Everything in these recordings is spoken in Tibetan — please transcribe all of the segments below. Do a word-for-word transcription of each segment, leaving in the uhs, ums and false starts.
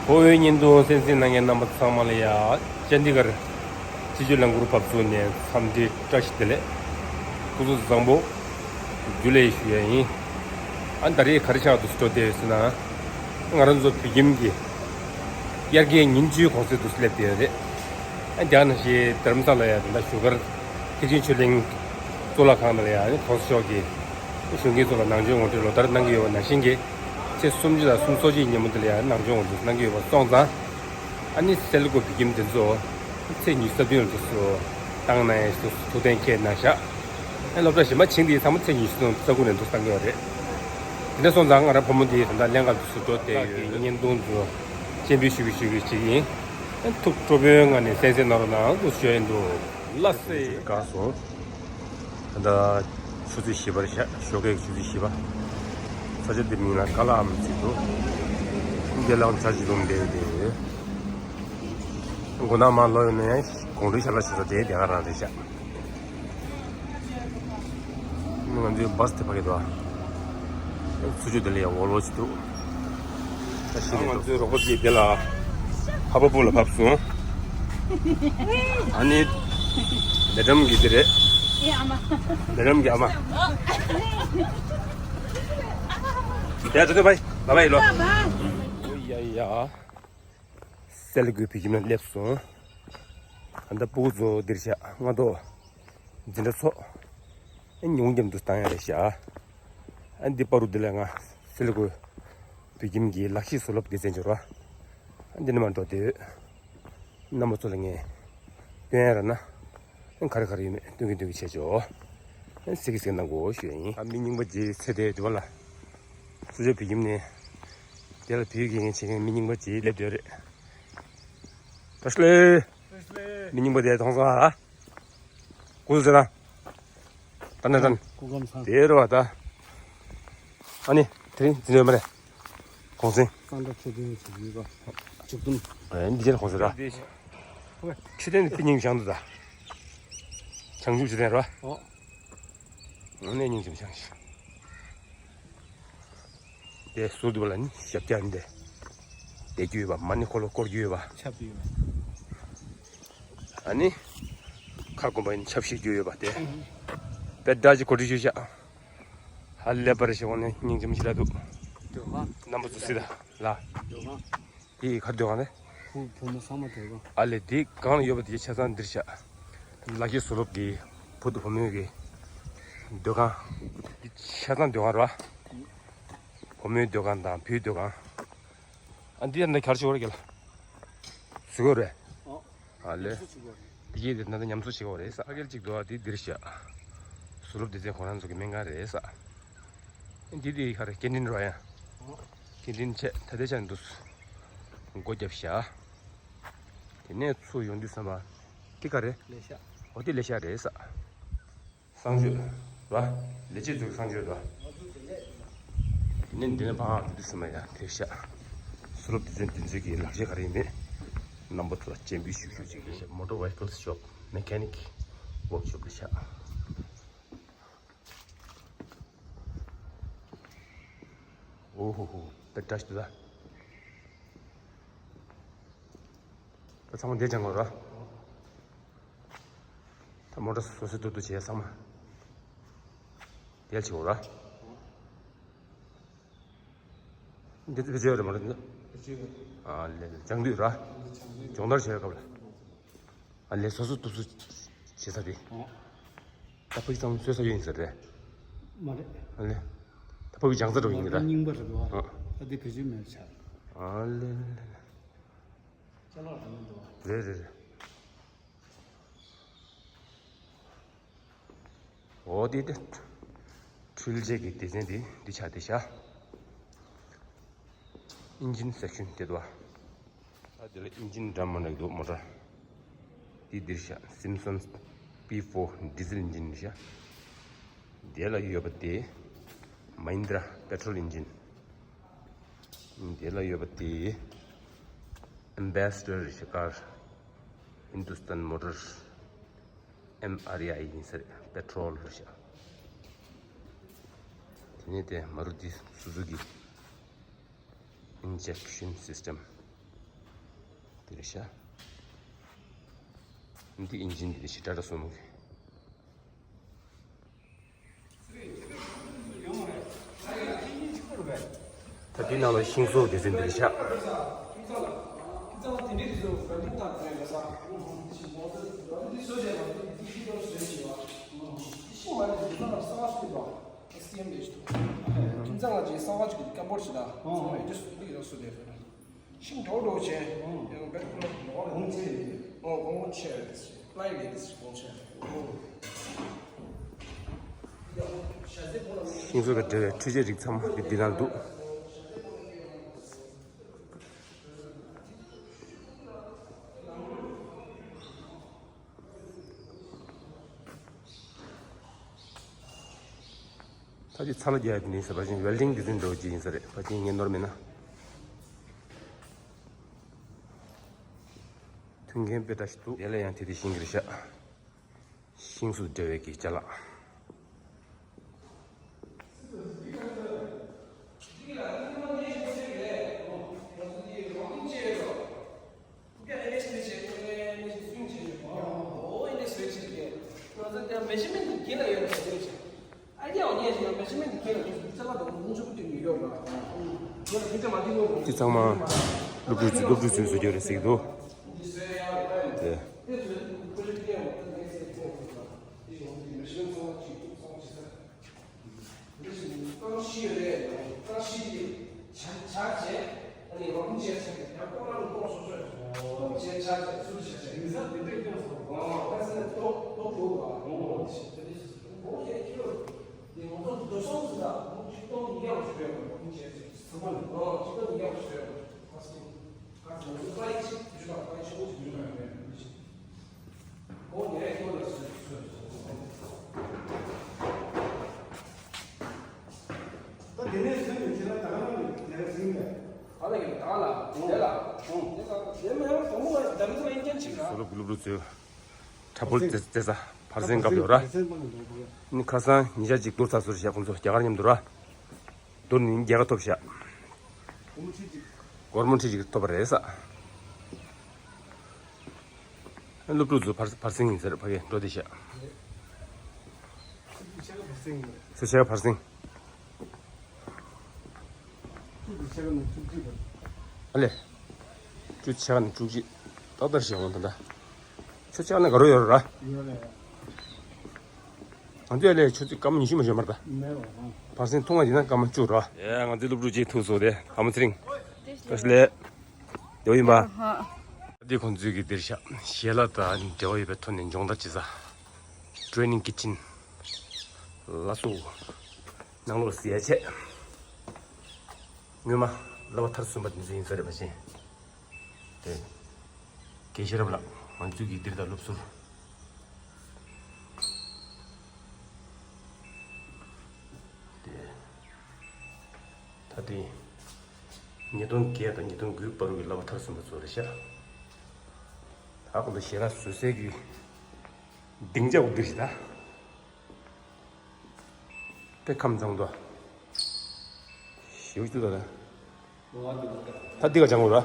བོད་ཡིག་བརྙན་ཐུང་གསན་གཟིགས་གནང་མཁན་རྣམ་པ་ཚང་མ་ལ་ཡ། ཅན་དི་གར་སྤྱི་སྤྱོད་རླངས་འཁོར་བབས་ཚུགས་ནས་འཚམས་འདྲི་བཀྲ་ཤིས་བདེ་ལེགས། སྐུ་གཟུགས་བཟང་པོ། རྒྱུན་ལས་ཞུ་ཡ་ཡིན། ཨ་ད་རེས་ག་རེ་ཆགས་འདུག་འགྲོ་བསྡད་ཡོད་ཟེར་ན། ང་རང་ཚོ་བོད་ཁྱིམ་གྱི་དབྱར་ཁའི་ཉིན་བཅུའི་གུང་སེང་དུ་སླེབས་བསྡད་ཡོད་རེད། ཨ་རྒྱ་ནང་བཞིན་རྡ་རམ་ས་ལ་ཡ་དེ་འདྲ་བཞུགས་སྒར་ཐེག་ཆེན་ཆོས་གླིང་གཙུག་ལག་ཁང་ནང་ལ་ཡ་ནི་གོང་ས་མཆོག་གིས་གཞོན་སྐྱེས་ཚོ་ལ་ནང་ཆོས་ངོ་སྤྲོད་ལོ་ལྟར་གནང་གི་ཡོད་པ་ནང་བཞིན་གྱི། ཚེས་སུམ་ཅུ་དང་སུམ་ཅུ་སོ་གཅིག་ཉིན་མོ་དེ་ལ་ཡང་ནང་ཆོས་ངོ་སྤྲོད་གནང་གི་ཡོད་པ་སོང་ཙང་། ཨ་ནི་སེལ་གོ་བོད་ཁྱིམ་དེ་ཚོ་ཚེས་ཉི་ཤུ་རྩ་བདུན་ལ་དུས་སུ་བཏང་ན་ཡང་ཐུགས་གཏན་འཁེལ་གནང་ཤག་ཨ་སློབ་གྲྭ་གཞན་པ་ཕྱིན་དེ་ཚང་མ་ཚེས་ཉི་ཤུ་རྩ་དགུ་ནས་འདུག་བཏང་གི་ཡོད་རེད། དེ་འདྲ་སོང་ཙང་ང་རང་བུ་མོ་དེ་ད་ལྟ་ལྷན་ཁང་དུ་སུ་འགྲོ་བསྡད་ཡོད། བརྙན་ཐུང་ཚོ་སྤྱན་འབུལ་ཞུ་གི་ཞུ་གི་ཅིག་ཡིན། ཨ་ཐུགས་སྤྲོ་པོའི་ངང་ནས་གསན་གཟིགས་གནང་རོགས་གནང་། འདུག་ཞུ་ཡིན་འདུག་ལགས་སེ། དགའ་སོང་། ད་ལྟ་ཆུ་ཚོད་བཞི་པར་ཤག་ཞོགས་ཀའི་ཆུ་ཚོད་བཞི་པ། ས་ཆ་འདི་མིང་ལ་ཀ་ལ་ཨམ་ཟེར་འདུག་འདི་ལའང་ཆར་གྱི་རླུང་བསྡད་བསྡད་ཡོད། མགོ་ནག་མར་ལོག་ཡོང་ན་ཡང་དགོང་དྲོའི་ཞལ་ལག་ཞིག་ལ་དེ་དེ་ག་རང་རེད་ཤག་ང་ཚོའི་བཱས་དེ་ཕ་གི་འདུག་ཚུར་ཕྱོགས་དེ་ལ་ཡང་འོ་ལོ་ཅིག་འདུག་ད་ཤི་ནས་ང་ཚོའི་རོགས་པ་ཅིག་དེ་ལ་ཧ་པ་སྤུ་ལ་བབས་སོང་། ཨ་ནི་ལེ་སྒྲམ་གྱི་དེ་རེད། ཨེ་ཨ་མ། ལེ་སྒྲམ་གྱི་ཨ་མ། ཡ་ད་དུ་བའི་ལ་བའི་ལོ། ཨོ་ཡ་ཡ། སེལ་གོ་བོད་ཁྱིམ་ལ་སླེབས་སོང་། ཨ་ད་སྤུ་གུ་ཚོ་འདིར་བཞག་སྔ་ཏོག་འཛིན་གྲྭ་ཚོགས། ཨེ་ཉུང་འགྱམ་དུ་བཏང་ཡ་རེད་ཤག་ཨ་འདི་པ་རུ་འདི་ལ་ང་སེལ་གོ་བོད་ཁྱིམ་གྱི་ལག་ཤེས་བཟོ་སློབ་སྡེ་ཚན་འབྱོར་བ། ཨ་འདི་ནས་མར་འགྲོ་དུས། རྣམ་པ་ཚོ་ལ་ངས་སྟོན་ཡ་ར་ན། ཨ་ག་རེ་ག་རེ་ཡོད་མེད་སྟོན་གི་སྟོན་གི་བྱས་ཆོག་ཨ་གཟིགས་གི་གཟིགས་གནང་དགོས་ཞུ་ཡ་ཡིན། ཨ་མི་རྙིང་པ་ཅིག་ཚེ་དེ་དུ་བ་ལ། སུ་ཇོ་བོད་ཁྱིམ་ནས། དེ་ལ་བོད་ཀྱི་ངས་བྱེད་མཁན་མི་རྙིང་པ་ཅིག་སླེབས་བསྡད་རེད། བཀྲ་ཤིས་བདེ་ལེགས། མི་རྙིང་པ་དེ་མཐོང་སོང་ཨ། སྐུ་གཟུགས་ཟེར་ན། ད་ནས་ད། སྐུ་ཁམས་བཟང་། དེ་རུ་བ་ད། ཨ་ནི་དེ་རིང་འཛིན་ཡོད་མ་རེད། གུང་སེང་། གཙང་སྦྲ་ཆོས་ལྡན་ཞིག་ཡོད་པ། མཇུག་སྡོམ། ཨེ་འདི་རྗེས་ལ་གུང་སེང་ར། འདི། ཆོས་ལྡན་དེ་སྙིང་བྱང་དུ་ད། བྱང་ཆུབ་ཆོས་ལྡན་ར། ཨོ། ཨ་ནི་སྙིང་རྗེ་མོ་བྱང་ཞིག་དེ་ཟུར་དུ་བ་ལ་ནི་ཞབས་བཀྱག་འདི། དེ་རྒྱུ་ཡོད་པ་མ་ཎི་འཁོར་ལོ་བསྐོར་རྒྱུ་ཡོད་པ། ཆབ་ཡོད་པ། ཨ་ནི། ཁ་སྐོམ་པ་ཡིན་ཆབ་ཞིག་རྒྱུ་ཡོད་པ་དེ། དཔེ་འདྲ་ཅིག་གོ་སྒྲིག་ཞུས་ཤག་ཧ་ལས་པར་ཞེ་བོ་ནས་སྙིང་རྗེ་མོ་ཞིག་ལ་འདུག་སྡོད་ཁང་། རྣམ་པ་ཚོ་སྲིད་ད་ལ། སྡོད་ཁང་། དེ་ག་སྡོད་ཁང་རེད། བུ་བུ་མོ་ཚང་མ་སྡོད་ཁང་། ཨ་ལས་དེ་གང་ལ་ཡོད་པ་དེ་ཆ་ཚང་འདིར་བཞག་ལག་ཤེས་བཟོ་སློབ་ཀྱི་བུ་དང་བུ་མོའི་གི་སྡོད་ཁང་། འདི་ཆ་ཚང་སྡོད་ཁང་རེད་བ། བུ་མོའི་སྡོད་ཁང་དང་བུའི་སྡོད་ཁང་། ཨ་འདི་ཡང་ན་གར་ཆོག་རེད་གལ། བཟོ་གི་རེད། ཨོ། ཨ་ལས། ཉམས་གསོ་བྱེད་དགོས་རེད། དེ་གས་དེ་ན་ད་ཉམས་གསོ་བྱེད་དགོས་རེད་ས། ཕ་གིར་གཅིག་འདུག་ཨ་དེ་འདིར་བཞག་བཟོ་སློབ་སྡེ་ཚན་ཁོ་རང་ཚོ་གི་སྨན་ཁང་རེད་ས། འདི་དེ་ག་རེ་ཀེན་ཊིན་རོ་ཡ། ཀེན་ཊིན་ཆེ་ད་ལྟའི་ཆ་ནས་འདུག་སྒོ་བརྒྱབ་བཞག་དེ་ནས་ཚུར་ཡོང་དུས་ཙམ་པ། འདི་ག་རེ། ལས་ཤག་འོ་དེ་ལས་ཤག་རེད་ས། གསང་སྤྱོད་ར། ལས་བྱེད་ཚོའི་གསང་སྤྱོད་ར། དེ་ནས་འདི་ནས་ཕར་འགྲོ་དུས་ཙམ་པ་ཡ་དེར་བཞག་བཟོ་སློབ་སྡེ་ཚན་འདི་ཚོའི་གི་ལག་ཆ་ག་རེ་ཡིན་མེད། རྣམ་པ་ཚོ་ལ་སྤྱན་འབུལ་ཞུ་ཞུ་ཅིག་རེད་ཤག Motor Vehicles Shop Mechanic Workshop རེད་ཤག་ཨོ་ཧོ་ཧོ། དཔེ་བཀྲ་ཤིས་འདུག་ད། ད་ཚང་མ་འདིར་སྦྱང་དགོས་ར། ད་མོ་ཊ་བཟོ་བཟོ་ཏུ་ཏུ་བྱས་ཚང་མ་འདིར་བྱེད་དགོས་ར། འདི་ཚོ་བེད་སྤྱོད་རེད་མ་རེད་འདི། ཨ་ལས་ལས་སྦྱང་དུས་ར། སྦྱོང་བརྡར་བྱེད་སྐབས་ལ། ཨ་ལས་སོ་སོ་སྟོབས་གསོ་བྱེད་ས་དེ། ད་ཕ་གི་ཚང་མ་བཟོས་ས་ཡོད་ཡིན་ས་རེད། མ་རེད། ཨ་ལས། ད་ཕ་གི་སྦྱང་ས་འགྲོ་ཡིན་གི་ད། རྙིང་པ་རེད་འདུག་ཨ། ད་དེ་བེད་སྤྱོད་མེད་ཆགས། ཨ་ལས་ལས་ལས། ཅ་ལག་རང་མི་འདུག་ཨ། རེད་རེད་རེད། འོ་དེ་དེ། འཕྲུལ་ཆས་ཀྱི་སྡེ་ཚན་དེ་འདི་ཆགས་བསྡད་ཤག Engine section དེ་དུ་བ། ད་དེ་ལ་engine འདྲ་མི་འདྲ་འདུག་མོ་ཊ། དེ་འདིར་ཤག Simpson P four diesel engine རེད་ཤག་དེ་ལ་ཡོད་པ་དེ། Mahindra petrol engine དེ་ལ་ཡོད་པ་དེ། Ambassador རེད་ཤག་ཀར། Hindustan Motor M R I ཡིན་ས་རེད། པེ་ཊྲོལ་རེད་ཤག་དེ་ནས་དེ་Maruti Suzuki injection system རེད་ཤག་འདི་ཨིན་ཇིན་འདི་རེད་ཤག་ཊ་ཊ་སུ་མོ་གི། ད་འདི་ནང་ལ་ཤིང་བཟོ་སྡེ་ཚན་འདི་རེད་ཤག་ཤིང་འབྲོག་འབྲོག་བྱས། ཡང་བེད་ཁོ་ལ་གོང་ཆེ་རེད། ཨོ་གོང་ཆེ་རེད། པ་ལའི་རེད། གོང་ཆེ་རེད། ཤིང་བཟོ་དང་འབྲེལ་བའི་འཕྲུལ་ཆས་རིགས་ཚང་མ་འདི་འདི་ནང་འདུག་ད་ཅི་ཚ་ལ་རྒྱག་ཡ་དེ་ནི་ཟེར་བ་ཅིན་ཝེལ་ཌིང་འདི་ཚོ་འགྲོ་རྒྱུ་ཡིན་ས་རེད། བ་ཅིན་ངས་ནོར་མེད་ན། མཐུན་རྐྱེན་དཔེ་འདྲ་ཞིག་འདུག་དེ་ལ་ཡང་དེ་དེ་ཤིང་གི་རེད་ཤག་ཤིང་བཟོ་འབྲེལ་བའི་གི་ཅ་ལག་དེ་ཚང་མ་སློབ་ཕྲུག་ཚོས་སློབ་ཕྲུག་ཚོས་བཟོ་རྒྱུ་རེད་ཟེར་གྱི་འདུག་དེ། རྐང་བཞི་ཡོད་རེད། རྐང་བཞི་དེ་ཆ་ཆ་བྱས། ཨ་ནི་རོགས་ཕམ་བྱས་ཆ་གི་ཡང་ལྟོགས་ན་ལྟོགས་སོ་སོས་ལྟོགས་བྱས་ཆ་བྱས་ཚུར་བྱས་བྱས་རིག་གསར་དེ་འདྲས་སྐྱོན་སོང་། ཨོ་ཁ་སང་ནས་ལྟོགས་ལྟོགས་འདུག་ག་ཨོ་ཞེས་དེ་འདྲས་ཞེས་སོང་། ཨོ་ཡ་ཁྱོད་དེ་ང་ཚོ་འདུ་སོང་ཟིན་ད་ཨོ་ཆིག་སྟོང་ཉིས་བརྒྱ་ལ་ཞུ་ཡོད། རོགས་ཕམ་བྱས་ཚུར་ཚང་མ་ནས་ཨོ་ཆིག་སྟོང་ཉིས་བརྒྱ་ལ་ཞུ་ཡོད། ཁ་སང་ཁ་སང་ང་ཚོ་པ་ཡིག་ཆེད་དུ་ཞུ་བ་པ་ཡིག་ཆེད་དུ་ཞུ་ཡོད་མེད། ད་དེ་ནས་བཟུང་ནས་ཁྱེད་རང་ད་ག་རང་གི་ལས་ཀ་ཟིན་པས། ད་ལ་ཡིན་ད་ལ་དེ་ལ་དེ་ལ་དེ་མ་ཡང་དང་པོ་ལ་ད་རིང་ཚོ་ཡིན་མཁན་ཞིག་ར། སོ་སློབ་སློབ་ཕྲུག་ཚོས་གྲྭ་ཕོ་རྩེ་རྩེ་ས་བར་གསེང་བཀབ་ཡོད་ར། ནི་ཁ་སང་ཉིན་ཞག་གཅིག་བསྡུར་ཚར་སོང་ཤག་ཁོང་ཚོ་རྒྱ་གར་མཉམ་དུ་ར། བསྡུར་ནི་བརྒྱ་ཁ་ཐོབ་ཤག་སྒོར་མོ་ཁྲི་གཅིག་ཐོབ་པ་རེད་ས། སློབ་ཕྲུག་ཚོ་བར་བར་གསེང་ཡིན་ཟེར་ཕ་གིར་འགྲོ་བསྡད་ཤག་ཤ་ཁ་བར་གསེང་ཡིན། ཤ་ཁ་བར་གསེང་། ཨ་ལེ། བཅུ་ཆ་ནས་བཅུ་གཅིག་ཏག་ཏག་བཤད་འོང་ད་ལྟ། ཁྱོད་ཆ་ནས་ག་རུ་ཡོད་ར། ཡོད་རེད། ང་ཚོས་ལས་ཆུ་ཚོད་སྐར་མ་ཉི་ཤུ་མ་ཤོར་མར་ད། མེད་པ་དང་། བར་གསེང་ཐུང་བ་ཡིན་ན་སྐར་མ་བཅུ་ར། ཡ་ང་ཚོའི་སློབ་ཕྲུག་ཅིག་ཐུག་སོང་སྟེ་ཨ་མ་ཚེ་རིང་། བཀྲ་ཤིས་བདེ་པོ་ཡིན་པ། འདི་ཁོང་ཚོའི་གི་འདིར་ཤག་ཞལ་ལག་དང་འབྲེལ་བ་ཡོད་པའི་ཐོག་ནས་སྦྱོང་བརྡར་བྱེད་ས། Training Kitchen། ལགས་སོ། ནང་ལོགས་ཟས་བྱས། སྔོན་མ་བསླབ་པ་མཐར་སོན་པ་འདི་ཚོ་ཡིན་ས་རེད་པ་ཅིན། དེ། དགེ་ཤེས་རབ་ལགས་ང་ཚོའི་གི་འདིར་དང་སློབ་ཟུར། དེ། ད་དེ། ཉིས་སྟོང་བརྒྱད་དང་ཉིས་སྟོང་དགུའི་བར་གྱི་བསླབ་པ་མཐར་སོན་པ་ཚོ་རེད་ཤག་ད་ཁོང་ཚོ་ཞལ་ལག་བཟོ་སའི་གི་སྡིངས་ཆ་འོ་འདིར་ཞིག་ད། དེ་ཁམས་བཟང་དོ། ཞེའུ་ཅུ་དོ་ད། ད་འདི་ག་ཅང་གོ་ར།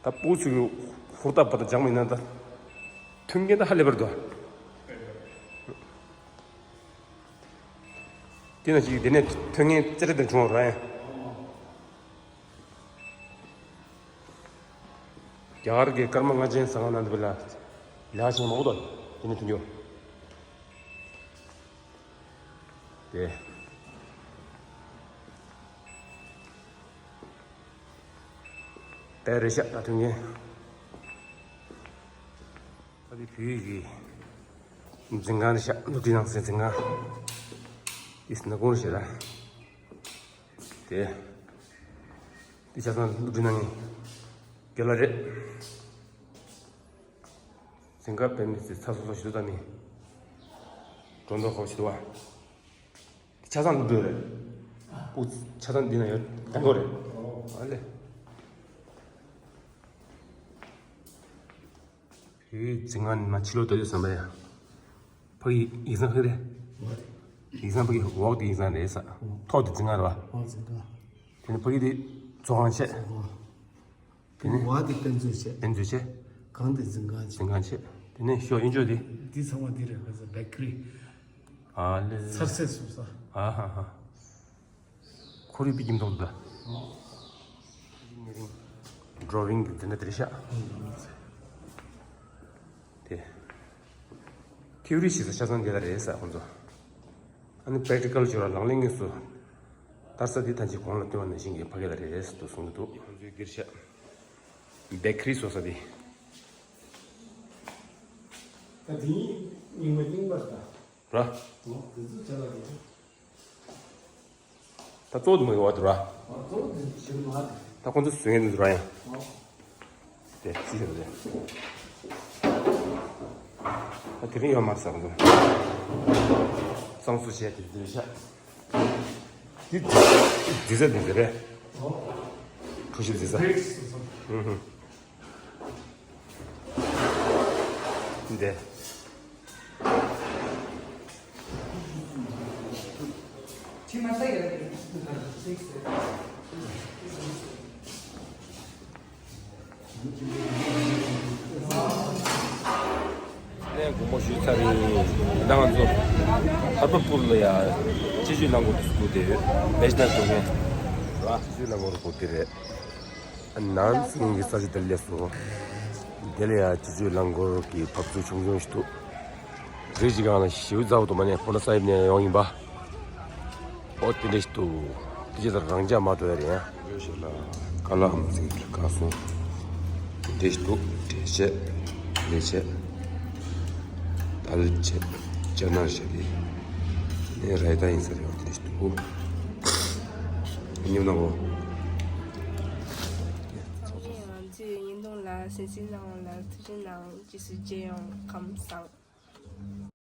ད་སྤུ་ཚུགས་ཀྱི་ཧུར་ཐག་པ་དང་སྦྱངས་མིན་ན་ད། མཐུན་རྐྱེན་ད་ཧ་ལས་པར་འདུག་དེ་ན་ཅིག་དེ་ནས་མཐུན་རྐྱེན་ཙེ་རེ་དེ་བྱུང་བ་ར་ཡང་། རྒྱ་གར་གྱི་སྐར་མ་ལྔ་ཆེན་ཟ་ཁང་ནང་དུ་ལ་ལས་ཀ་བྱེད་མང་པོ་འདུག་དེ་ནས་མཐུན་རྐྱེན། དེ། དེ་རེད་ཤག་ད་མཐུན་རྐྱེན། ད་དེ་བོད་ཡིག་གི་འཛིན་ཁང་རེད་ཤག་སློབ་ཁྲིད་གནང་སའི་འཛིན་ཁང་། དེ་སྣ་ཁུང་རེད་ཤག་ད། དེ། དེ་ཆ་ཚང་སློབ་ཁྲིད་གནང་མཁན་རྒན་ལགས་རེད། འཛིན་གྲྭ་དཔེ་མི་སྲིད་ཚ་སོ་སོ་ཞིག་ཏུ་བཏང་ནས་སྒྲོ་འདོགས་ཁོག་ཞིག་ཏུ་བ། ཆ་ཚང་སློབ་ཕྲུག་རེད། སྤུ་ཆ་ཚང་འདི་ན་ཡོད་དང་པོ་རེད། ཨ་ལེ། བོད་འཛིན་ཁང་ནས་མ་ཕྱི་ལོགས་ལྟ་དུས་ཙམ་པ་ཡ། ཕ་གི་ཡིག་ཚང་ཁ་རེད། ཡིག་ཚང་ཕ་གི་འོག་དེ་ཡིག་ཚང་རེད་ས། ཐོག་དེ་འཛིན་ཁང་རེད་བ། འོག་འཛིན་ཁང་། དེ་ནས་ཕ་གི་དེ་ཚོགས་ཁང་བྱས། དེ་ནས་བ་དེ་དཔེ་མཛོད་བྱས། དཔེ་མཛོད་བྱས། གང་དེ་འཛིན་ཁང་བྱས། འཛིན་ཁང་བྱས། དེ་ནས་ཤོག་དབྱིན་ཇོ་དེ། འདི་ཚང་མ་འདི་རེད་ག་ས་བེ་ཀ་རི། ཨ་ལེ་ལེ། ཚར་སེ་སུ་ས། ཨ་ཧ་ཧ། ཁོར་ཡུག་པི་ཀིམ་ཐོག་ཏུ། ཌོ་རོ་ཝིང་གི་འདི་འདྲ་དེ་རེད་ཤག་དེ། ཐིའུ་རི་ཞིག་ས་ཆ་ཚང་འདི་ལ་རེད་ས་ཁོང་ཚོ། ཨ་ནི་པེ་རེག་ཊི་ཀལ་སྦྱོར་བ་ལག་ལེན་དངོས་སུ་བསྟར་ས་འདི་ཐམས་ཅད་གོང་ལ་སྟོན་པ་ནང་བཞིན་གྱི་ཕ་གི་ལ་རེད་ཟེར་དུ་གསུངས་ཀྱི་འདུག་ཁོང་ཚོའི་སྒེར་ཤག་བེ་ཀ་རི་བཟོ་ས་འདི། ད་དེ་རྙིང་མ་རྙིང་པ་ད། ར། འོ་དེ་ཚོ་བྱ་ལ་རེད། ད་གཙོ་བོ་དེ་མ་ཡོད་བ་དེ་ར། འོ་གཙོ་བོ་དེ་ཞིག་མ་རེད། ད་ཁོང་ཚོ་བཟོས་ཡོད་འདུག་ར་ཡང་། འོ། དེ་ཅི་ཟེར་བ་དེ། ད་དེ་རིང་ཡོད་མ་རེད་ཟེར་ཁོང་ཚོ། གཙང་བཟོ་བྱས་དེ་དེ་རེད་ཤག་དེ་འདི་ཟེར་འདི་ཟེར་རེད། འོ། གྲོ་ཞིབ་འདི་ཟེར། བྷི་རིག་སི་སོ་སོ། ཧུམ་ཧུམ། འདི། ནས་དགོང་མོ་ཞུས་ཚར་ཡིན། ད་ང་ཚོ་ཧར་པ་པུར་ལ་ཡ་སྤྱི་སྤྱོད་རླངས་འཁོར་དུ་སྒུག་བསྡད་ཡོད། བེ་ཤ་ན་དོ་ངས་ར། སྤྱི་སྤྱོད་རླངས་འཁོར་སྒུག་བསྡད་རེད། ནང་སྲིད་གཞུང་གི་ས་ཆ་དེར་སླེབས་སོང་། དེ་ལ་ཡ་སྤྱི་སྤྱོད་རླངས་འཁོར་གྱི་བབས་ཚུགས་ཆུང་ཆུང་ཞིག་འདུག་རེས་ཀྱི་སྒང་ལ་ཞེའུ་རྫ་བོ་དུ་མ་ནས་ཧོ་ན་ས་ཡིབ་ནས་ཡོང་ཡིན་པ། ཨོ་དེ་འདྲ་ཞིག་འདུག་དེ་ཅི་ལྟར་རང་འཇགས་མ་འགྲོ་ཡ་རེད་ཡ། ཡོད་ཞེ་ལ་ཀ་ལའམ་ཟིག་ག་སོང་། དེ་འདྲ་ཞིག་འདུག་འབྲས་ཆས། ལས་ཆས། དལ་ཆས། ཅ་ན་ཆས་དེ། ནས་ར་ཡི་ད་ཡིན་ས་རེད་བ་དེ་འདྲ་ཞིག་འདུག་ཉིན་ནག་པོ། ཚང་མས་ང་ཚོའི་བརྙན་ཐུང་ལ་གསན་གཟིགས་གནང་བ་ལ་ཐུགས་རྗེ་གནང་། རྗེས་སུ་མཇལ་ཡོང་། ཁམས་བཟང་།